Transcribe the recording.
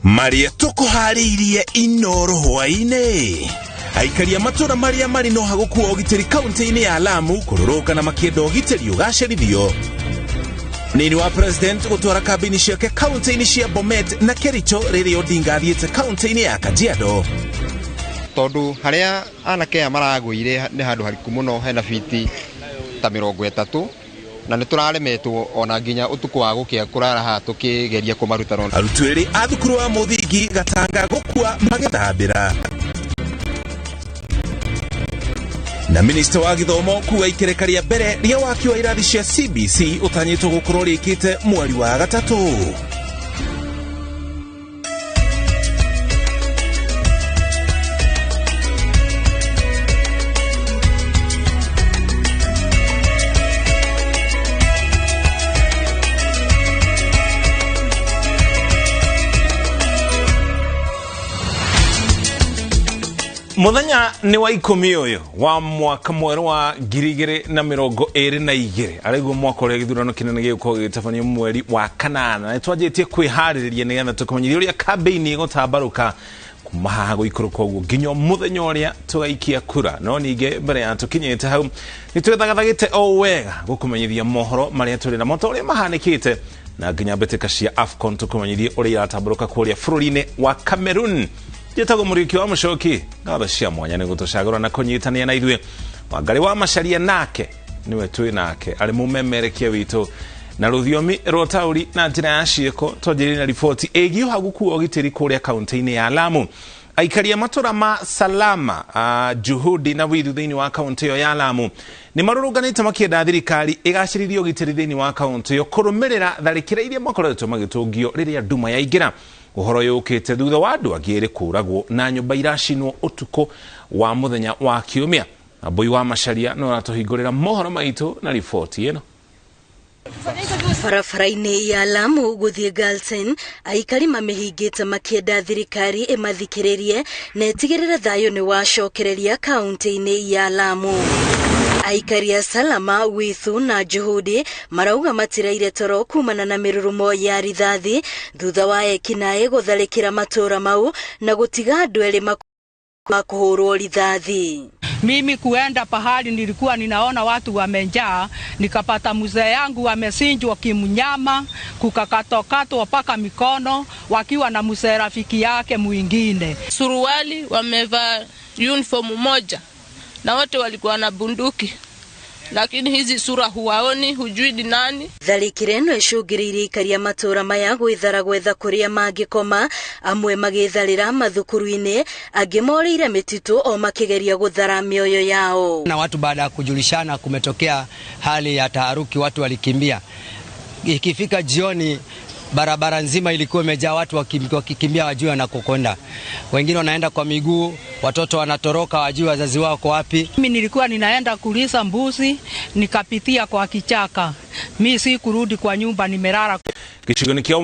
Maria tukuhariirie Inoro hwaini. Aikaria matura maria mari no hagukua ũgitĩri kaunti-inĩ ya Lamu kũrũrũngana makĩenda ũgitĩri ũgacĩrithio. Nini wa president gũtwara kambĩini ciake kaunti-inĩ cia Bomet na Kericho rĩrĩa Odinga athiĩte kaunti-inĩ ya Kajiado. Tondu haria anake aya maragũire nĩ handũ hariku mũno hena fiti ta 30 na nĩ tũraremetwo ona nginya ũtukũ wa gũkĩa kũrara haha tũkĩgeria kũmaruta. Arutwo erĩ a thukuru wa mũthingi Gatanga gũkua magĩthambĩra. Na minista wa gĩthomo kuga ikereka rĩa mbere rĩa waki wa irathi cia CBC ũtanyĩtwo gũkorwo rĩkĩte mweri wa gatatũ. Muthenya ni wa 10 uyu wa mwaka mweru wa 2022 ariguo mwaka uria githurano kinene gigukorwo gigitabanio mweri wa kanana. Ni twanjitie kwihaririria nigetha tukumenyithie uria kambeini igutambaruka kuma haha guikũrũka ũguo nginya muthenya uria tugaikia kura. No ningĩ mbere ya tukinyĩte hau ni twĩthagathagĩte o wega gũkũmenyithia mohoro marĩa tũrĩ namo ta ũrĩa mahanĩkĩte na nginya mbĩtĩka cia AFCON tũkũmenyithie ũrĩa iratambũrũka kũrĩa bũrũri-inĩ wa Cameroon. Njĩtagwo Mũriũki wa Mũcoki, ngatho cia mwanya nĩ gũtũcagũra na kũnyitania na ithuĩ. Wangari wa Macharia nake nĩwe twĩ nake arĩ mũmemerekia witũ na rũthiomi rwa taũri na njĩra ya ciĩko. Twanjĩrĩrie na riboti ĩgiĩ ũhaguku wa ũgitĩri kũrĩa kaunti-inĩ ya Lamu. Aikaria matũra ma Salama, Juhudi na Withu thĩinĩ wa kaunti ĩyo ya Lamu nĩ marũrũnganĩte makĩenda thirikari ĩgacĩrithie ũgitĩri thĩinĩ wa kaunti ĩyo kũrũmĩrĩra tharĩkĩra iria makoretwo magĩtũngio rĩrĩa nduma yaingĩra. Ũhoro yũkĩte thutha wa andũ angĩ erĩ kũragwo na nyũmba iracinwo ũtukũ wa mũthenya wa kiumia. Mbui wa Macharia no aratũhingũrĩra mohoro maitũ na riboti ĩno. Barabara-inĩ ya Lamu gũthiĩ Galsen, aikari mamĩhingĩte makĩenda thirikari ĩmathikĩrĩrie na ĩtigĩrĩre thayũ nĩ wacokereria kaunti-inĩ ya Lamu. Aikari a Salama, Withu na Juhudi marauga matiraire toro kumana na mĩrurumo ya rithathi thutha wa ekinaĩ gũtharĩkĩra matũra mau na gũtiga andũ erĩ kũhũrwo rithathi. Mimi kuenda pahali nilikuwa ninaona watu wamejaa, nikapata mzee yangu amesinjwa kimnyama, kukakatokatwa paka mikono, wakiwa na mzee rafiki yake mwingine. Suruali wamevaa uniform moja na wote walikuwa na bunduki, lakini hizi sura huwaoni, hujui ni nani. Tharĩkĩra ĩno ĩcũngĩrĩirie aikaria matũra maya gwĩthara gwetha kũrĩa mangĩkoma, amwe magĩtharĩra mathukuru-inĩ, angĩ morĩire mĩtitũ o makĩgeria gũthara mĩoyo yao. Na watu baada ya kujulishana kumetokea hali ya taharuki, watu walikimbia. Ikifika jioni barabara nzima ilikuwa imejaa watu wakikimbia wajui wanakokwenda. Wengine wanaenda kwa miguu, watoto wanatoroka wajui wazazi wao kwa wapi. Mimi nilikuwa ninaenda kulisa mbuzi, nikapitia kwa kichaka. Mimi si kurudi kwa nyumba, nimelala. Gĩcigo-inĩ kĩa